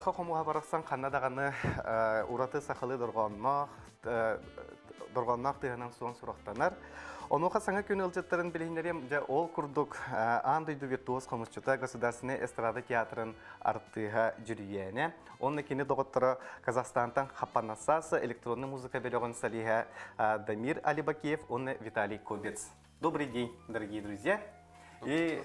Саха хомуһа барахсан ханна даҕаны ураты сахалыы дорҕоонноох дорҕоонноох тыаһынан суон сурахтанар. Онуоха саҥа күн ыалдьыттарын билиһиннэриэм, дьэ ол курдук аан дойду виртуоз хомусчута Государственнай эстрада театрын артыыһа Дьүрүйээнэ уонна кини доҕотторо Казахстантан Хапанасаса электронный музыка бөлөҕүн солиһа Дамир Алибакиев уонна Виталий Кобец. Добрый день, дорогие друзья. И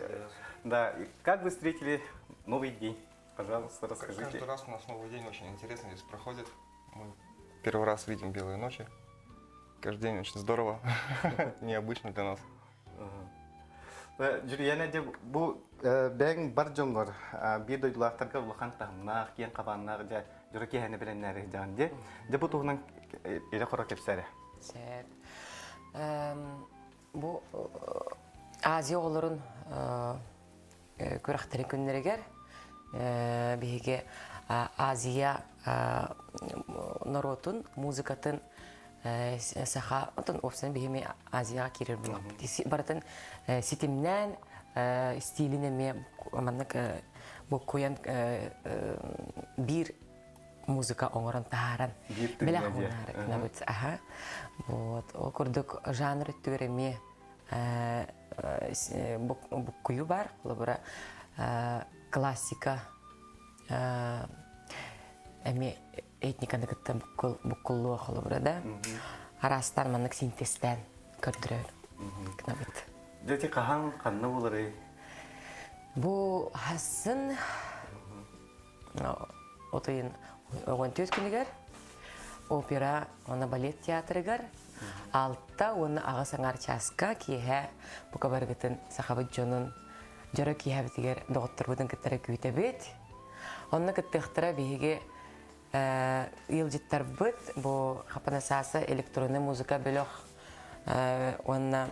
да, как вы встретили новый день? Пожалуйста, расскажите. Каждый раз у нас новый день очень интересно здесь проходит. Мы первый раз видим белые ночи. Каждый день очень здорово, необычно для нас. Дьүрүйээнэ дьэ бу бэйэҥ бар дьоҥҥор биир дойдулаахтарга улахан таһымнаах, киэҥ хабааннаах дьэ дьоро киэһэни билэннээри дьаҕан дьэ. Дьэ бу туһунан ирэ-хоро кэпсээрэ. Сөп. Бу Азия оҕолорун күрэхтэрин күннэригэр биһиги Азия норуотун музыкатын саха отон уопсайынан биһиги Азияҕа киирэр буоллахпыт. Барытын ситимнээн стилин эмиэ маннык буккуйан биир музыка оҥорон таһааран бэлэх уунаар аха вот ол курдук жанр өттүгэр эмиэ буккуйу бар холобура классика эмиэ этниканы кытта буккуллуо холобура да араастаан маннык синтезтээн көрдөрөр гынабыт. Дети хаһан ханна буларый? Бу хасын отуйун 14 күнүгэр опера уонна балет театрыгар алта уонна аҕыс аҥаар чааска киэһэ бука барыгытын сахабыт дьонун дьоро киэһэбитигэр доҕотторбутун кыттара күүтэбит. Онно кыттыахтара биһиги ыалдьыттарбыт бу Хапанасааса электронный музыка бөлөх уонна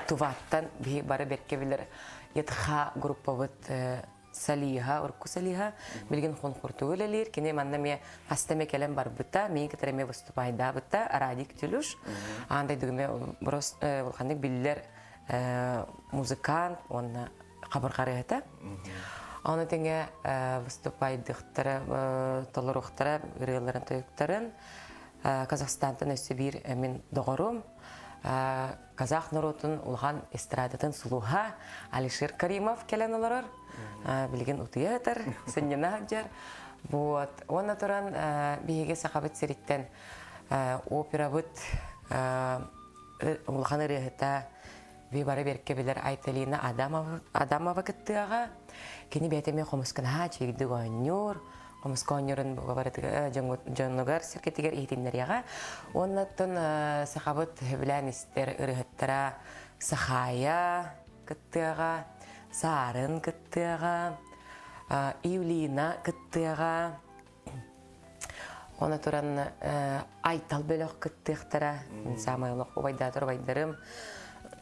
Туваттан биһи бары бэркэ билэр Ятха группабыт Салиха, урукку Салиха, билигин хонхуртугу үлэлиир. Кини манна эмиэ хаста эмэ кэлэн барбыта, миин кытары эмиэ выступайдаабыта, Радик Тюлюш. Аан дойдуга эмиэ улаханнык биллэр музыкант уонна хабырҕарыһыта. Ону тэҥэ выступайдыхтара, толоруохтара ырыаларын тойуктарын Казахстантан өссө биир мин доҕорум, казах норуотун улахан эстрадатын сулуһа Алишер Каримов кэлэн олорор. Билигин утуйа сытар, сынньана сылдьар. Вот. Уонна туран биһиги Сахабыт сириттэн операбыт улахан ырыаһыта би бары бэркэ билэр Айталина Адамова, Адамова кыттыаҕа. Кини бэйэтэ эмиэ хомуска наһаа үчүгэйдик оонньуур. Хомуска оонньуурун барытыгар дьонугар сиргэтигэр иһитиннэриэҕэ. Уонна оттон сахабыт сөбүлээн истэр ырыаһыттара Сахаайа кыттыаҕа, Саарын кыттыаҕа, Иулина кыттыаҕа. Оны туран Айтал бөлөх кыттыахтара. Саамай олох убайдаатар убайдарым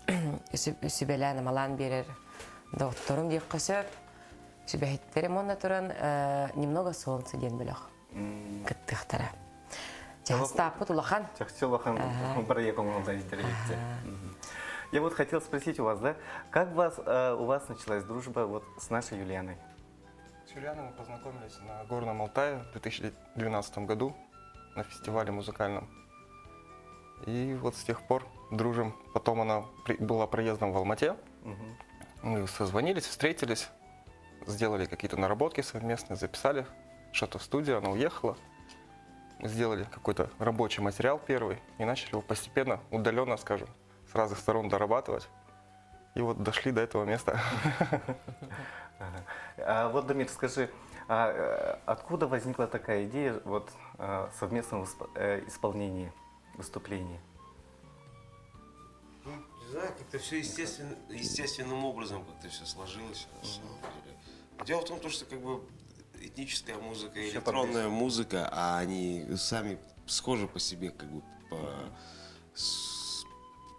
сүбэлээн амалаан биэрэр доҕотторум диэххэ сөп. Сүбэһиттерим уонна туран «Немного солнца» диэн бөлөх кыттыахтара. Чахстааппыт улахан. Чахчы улахан проект Я вот хотел спросить у вас, да, как вас, у вас началась дружба вот с нашей Юлианой? С Юлианой мы познакомились на Горном Алтае в 2012 году на фестивале музыкальном. И вот с тех пор дружим. Потом она была проездом в Алмате. Мы созвонились, встретились, сделали какие-то наработки совместные, записали что-то в студию, она уехала. Сделали какой-то рабочий материал первый и начали его постепенно, удаленно, скажем, с разных сторон дорабатывать. И вот дошли до этого места. А вот, Дамир, скажи, а откуда возникла такая идея вот совместного исполнения выступлений? Ну, не знаю, как-то все естественно, естественным образом как-то все сложилось, на самом деле. Дело в том, что как бы этническая музыка и электронная музыка, а они сами схожи по себе, как бы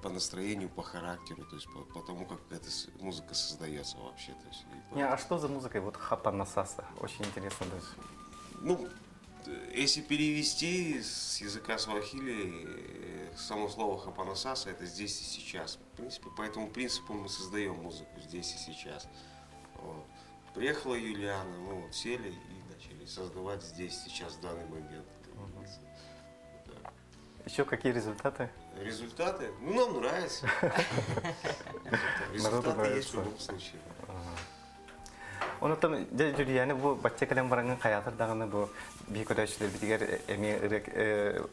по настроению, по характеру, то есть по тому, как эта музыка создается вообще. То есть, Не, а что за музыка? Вот Хапанасаса. Очень интересно даже. Ну, если перевести с языка свахили, само слово хапанасаса это здесь и сейчас. В принципе, по этому принципу мы создаем музыку здесь и сейчас. Вот. Приехала Юлиана, мы вот сели и начали создавать здесь, сейчас, в данный момент. Да. Еще какие результаты? Результаты? Ну, нам нравится. Результаты есть в любом случае. Онотон дьэ Дьүрүйээни бу бачча кэлэн бараҥҥын хайаатар даҕаны бу биһи көрөөччүлэрбитигэр эмиэ ырыа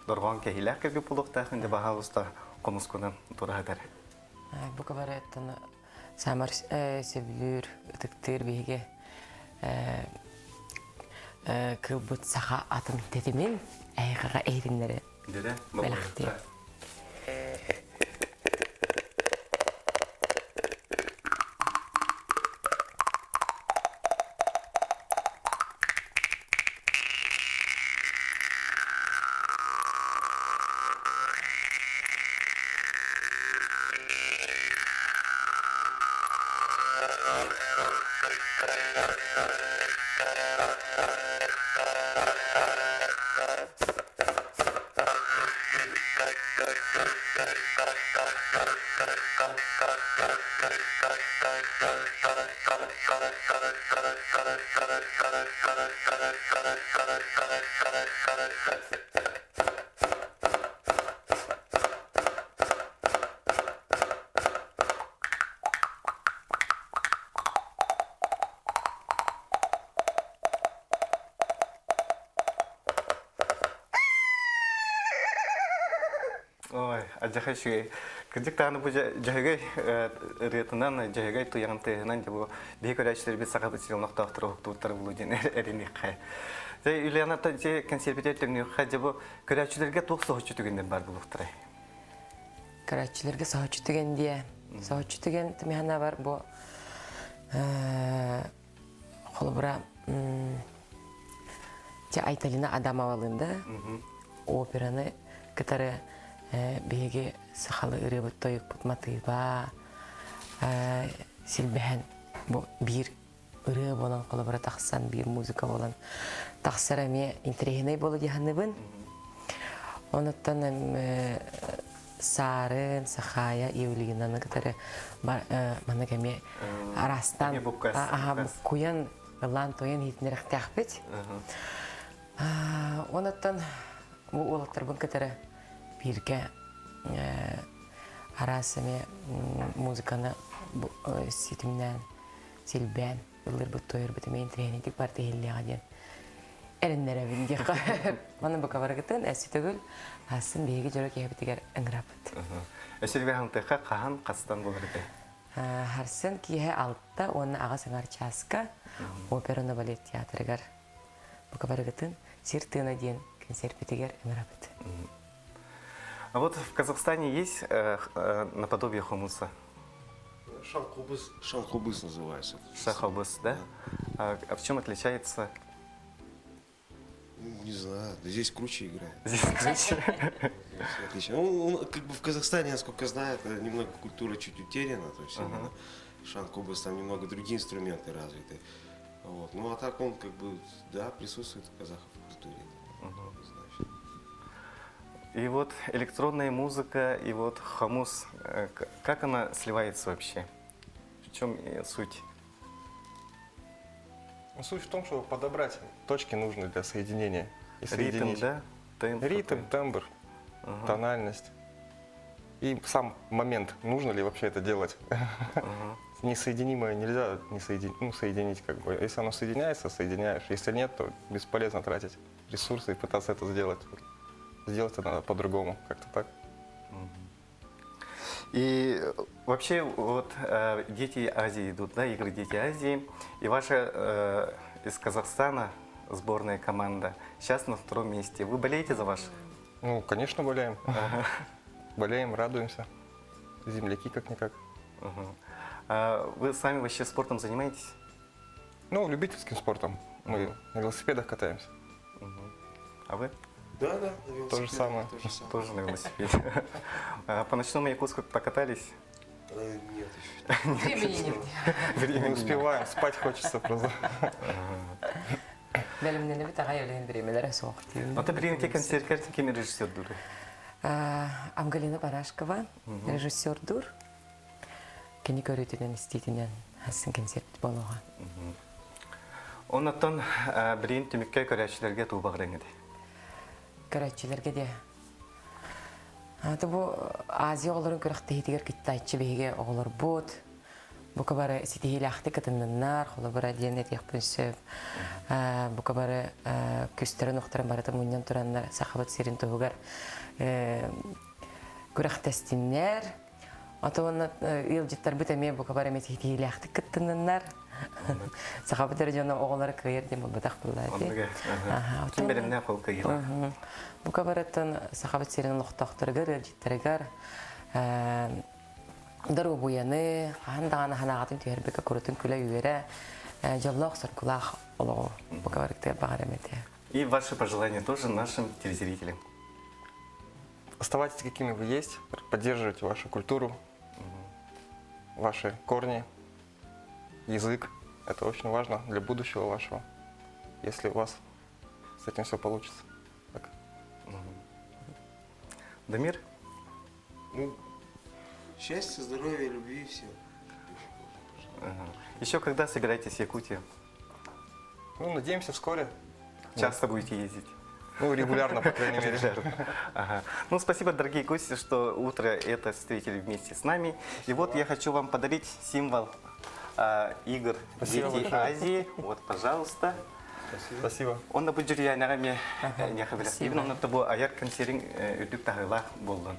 дорҕоон кэһиилээх кэлбит буолуохтаахын дьэ баһаалыста хомускунан тураһытар. Бу кабареттан саамар сөбүлүүр, ытыктыыр биһиги кылбыт саха атын тэтимин эйэҕэҕэ иһитиннэри бэлэхтиэ. Ой, адьаха үчүгэй. Кырдьык даҕаны бу дьөһөгөй ырыатынан, дьөһөгөй туйаҕын тыаһынан дьэ бу биһи көрөөччүлэрбит сахабыт сирин олохтоохторо уһуктубуттара булуу диэн эриниэххэ. Дьэ, Ульяна, дьэ кэнсиэрбитигэр төннүөххэ, дьэ бу көрөөччүлэргэ туох соһуччу түгэннэр баар буолуохтарай? Көрөөччүлэргэ соһуччу түгэн диэ. Соһуччу түгэн тимэхэнэ бар бу холобура Те Айталина Адамовалыын да операны кытары биһиги сахалы ырыабыт тойукпут матыыба силбэһэн бу биир ырыа буолан холобура тахсан биир музыка буолан тахсар эмиэ интэриэһинэй буолу дьаһаныбын. Онуттан Саарын, Сахая, Евлинаны кытары маннык эмиэ араастаан буккуйан ыллаан-туойан иһитиннэрэхтээхпит. Онуттан бу уолаттарбын кытары бииргэ араас эмиэ музыканы ситимнээн, силбээн ыллырбыт-туойарбыт эмиэ интэриэһинэйдик барыта иһиллиэҕэ диэн эрэннэрэбин диэххэ. Маны букабарыгытын өссө төгүл аасын биһиги дьоро киһибитигэр ыҥырабыт. Өссө төгүл хантыахха хаһан хастан буолар этэй? Харсын киэһэ 6 уонна 8 чааска операны балет театрыгар букабарыгытын Сир тыына диэн концерпитигэр ыҥырабыт. А вот в Казахстане есть наподобие хумуса? Шанхубыс, шанхубыс называется. Шахобыс, да? А в чем отличается? Не знаю, да здесь круче играет. Здесь круче? Отлично. Он, как бы в Казахстане, насколько знаю, это немного культура чуть утеряна, то есть именно шанкубыс, там немного другие инструменты развиты. Вот. Ну а так он как бы, да, присутствует в казахов культуре. Значит. И вот электронная музыка, и вот хомус, как она сливается вообще? В чем суть? Ну, суть в том, чтобы подобрать точки нужные для соединения. И Ритм, да? Темп Ритм, какой? тембр, ага. тональность. И сам момент, нужно ли вообще это делать. Ага. Несоединимое нельзя не соедин... ну, соединить как бы. Если оно соединяется, соединяешь. Если нет, то бесполезно тратить ресурсы и пытаться это сделать. Сделать это надо по-другому, как-то так. И вообще вот Дети Азии идут, да, игры Дети Азии. И ваша из Казахстана сборная команда сейчас на втором месте. Вы болеете за ваших? Ну, конечно, болеем. Ага. Болеем, радуемся. Земляки как-никак. Угу. А вы сами вообще спортом занимаетесь? Ну, любительским спортом. Мы на велосипедах катаемся. Угу. А вы? Да, да, на велосипеде. То же самое. То же самое. Тоже на велосипеде. А по ночному Якутску покатались? Нет еще. Времени нет. Времени не успеваем, спать хочется просто. Бэлэмнэнэбит аҕай өлүн бириэмэлэрэ суох диибин. Ата билигин концерткер ким режиссердуур? Амгалина Барашкова режиссердуур. Кини көрүүтүнэн истиитинэн. Сын концерт буолуоҕа. Оннуттан билигин түмүккэ көрөөччүлэргэ тугу баҕарыаҥ этэй? Көрөөччүлэргэ де. Аты бу Азия оҕолорун күрэхтэһиитигэр кыттааччы биһиги оҕолорбут бука бары ситиһиилээхтик кытынныннар, холобура диэн этиэхпин сөп. Бука бары күстэрин-охторун барыта мунньан тураннар Сахабыт сирин туһугар күрэхтэстиннэр. Ото уонна ыалдьыттарбыт эмиэ бука бары эмиэ ситиһиилээхтик кыттынныннар. Сахабыт эрэ дьоно оҕолоро кыайар диэн буолбатах буоллаа дии. Ким бэлэмнээх ол кыайыылаах. Бука барыттан Сахабыт сирин олохтоохторугар, ыалдьыттарыгар доруобуйаны, хаһан даҕаны санааҕытын түһэрбэккэ курутун күлэ-үөрэ, дьоллоох-соргулаах олоҕу бука барыктыгар баҕарам этэ. И ваши пожелания тоже нашим телезрителям. Оставайтесь какими вы есть, поддерживайте вашу культуру, ваши корни, язык. Это очень важно для будущего вашего, если у вас с этим все получится. Так. Дамир? Ну, счастья, здоровья, любви всем. Ага. Еще когда собираетесь в Якутию? Ну, надеемся, вскоре. Часто будете ездить? Ну, регулярно, по крайней мере. Ага. Ну, спасибо, дорогие гости, что утро это встретили вместе с нами. И вот я хочу вам подарить символ игр Спасибо Дети большое. Азии. Вот, пожалуйста. Спасибо. Онно бу дьүрүйээнэҕэ эмиэ Спасибо. Онно бу айар концерин үрдүк таһыылаах буоллун.